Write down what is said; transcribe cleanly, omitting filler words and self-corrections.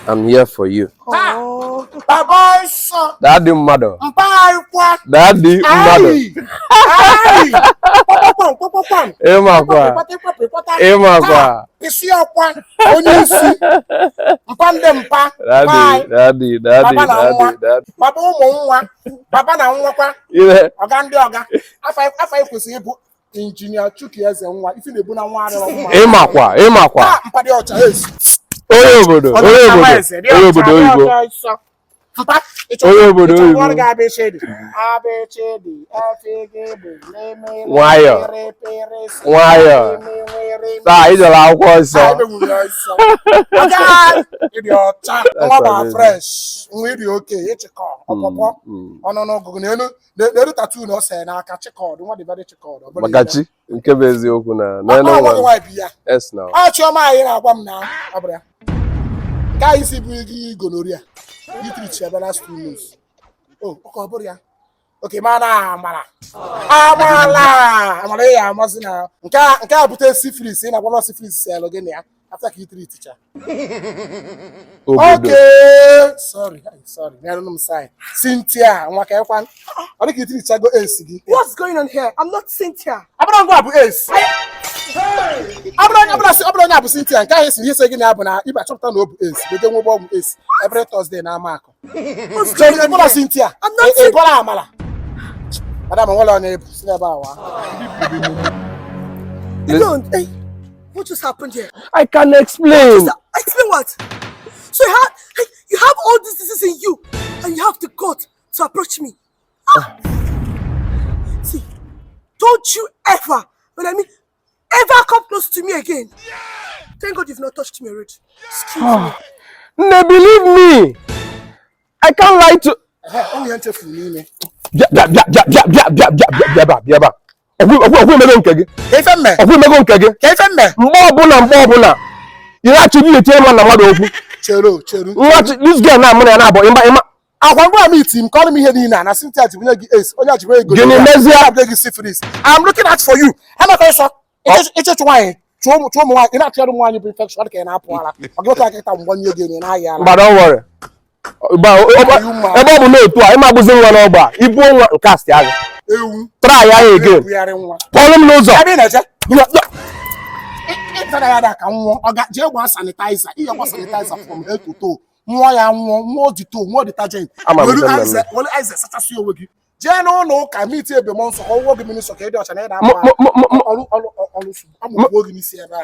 I'm here for you. Oh. Baba nsọ. Daddy mmadụ. Mpaghara. Daddy mmadụ. Kpọkpọkpọm. Ịmakwa. Ịmakwa. Isi ọkwa onye isi. Mpa ndị mpa. Daddy, daddy, daddy, Baba na nwa. daddy, daddy. Baba ụmụ nwa. Baba na nwakwa. Ile. Ọga ndị ọga. Afa kwesịrị ịbụ Injinia Chuki Eze nwa. Ife na-ebu na nwa arịrọ nwa. Ịmakwa, ịmakwa. Ah, mpa dị ọcha esi. Onye obodo, onye obodo, onye obodo oyibo. Mpa, Onye obodo oyibo. ọrụ gị abịchịdị. Abịchịdị, efe gị bụ leme, Nwayọ. pere, pere, si, Nwayọ. eme, nwere, Taa, ị jere akwụkwọ nsọ. Ah, emenwuru ya nsọ. Ọga, ịdị ọcha, nwa gba amazing. fresh, nwa ịdị oke, ịchịkọ, ọpọpọ, ọnụnụ ọgụgụ na elu, n'elu tattoo na ọ sere n'aka, chịkọd, nwa dị very chịkọd. Ọ bụrụ Maka chi, nke bụ eziokwu na ihe. n'elu Ọ nwa. nwoke nwaanyị bi ya. Yes now. Ọ chiọma anyị na-agwa m na ọ bụrụ ya. Nke anyị si bụ gị gonorrhea. You treat ya last 2 months. Oh, ọka ọ bụrụ ya. Okay, ma na amara. Amala! Amara ya amasị na nke a bute syphilis, ị na-agwa na syphilis selụ gị na ya after ka i treat cha. Obodo. Okay, sorry, ay, sorry. Nyere m sign. Cynthia, nwa ka ekwan. Ọ dị ka i treat go AIDS gị. What's going on here? I'm not Cynthia. Abụrụ ngwa bụ AIDS. Abụrụ onye a bụ Cynthia, nke ahụ esi ihe sị gị na ya bụ na ịba chọpụta na o bụ AIDS, bege nwebe ọgwụ AIDS every Thursday na ama akụ. What's So, going ị on bụrụ here? Cynthia, I'm not ị Cynthia. bụrụ amala. Madam, nwere onye ebu si n'ebe a wa. You don't. Hey, what just happened here? I can explain. Explain what? So you have all these diseases in you, and you have the gut to approach me. Ah! See, don't you ever, when I mean ever, come close to me again. Thank God you've not touched me already. Excuse me. Nne, believe me. I can't lie to. Ehe, o nwere ihe nchefuru n'ime. Bịa, bịa, bịa, bịa, bịa, bịa, bịa, bịa, bịa, bịa ebe a, bịa ebe a. Ọgwụ emego nke gị. Ka ife mme? Ọgwụ emego nke gị. Ka ife mme? Mgbe ọbụla ị na-achọ gị etinye mmadụ na mmadụ okwu. Cheru, cheru. Nwa this girl na mụ na ya na-abụ ịma ịma. Akwa ngwa m iti m kọrọ m ihe niile a na Cynthia ji bunye gị AIDS, onye a ji bunye gị Gịnị gonorrhea, mezie? onye a bunye gị syphilis. I'm looking out for you. Amaka ịsọ. Ịchọchụ nwaanyị, chụọ ụmụ nwaanyị, ị na-achụgharị ụmụ nwaanyị bụ infection, ọ dị ka ị na-apụ ara. Ọ gị otu aka ịta mgbanye gị elu na-ayị ara. Mba, don't worry. Ebe ọ bụ na otu a ịma agbụzi nwa n'ọgba a, ibuo nwa nke asị agha. Ewu. Try ya again. Ebugharị nwa. Pụọlụ m n'ụzọ. Ebe ị na-eje? Ịtara ya da ka nwụọ. Ọ ga jee gbaa sanitizer. Ihe gba sanitizer from head to toe. Nwụọ ya nwụọ, nwụọ dito, nwụọ detergent. Ama m Were ife m na-eme. Were ice sachasị onwe gị. Jee n'ụlọ ụka meet ebe mmụọ nsọ ka ọ wụọ gị mmiri nsọ ka ị dị ọcha na ịda M- m- m- m- ọrụ ọrụ ọrụ amụgbuo gị n'isi ebe a.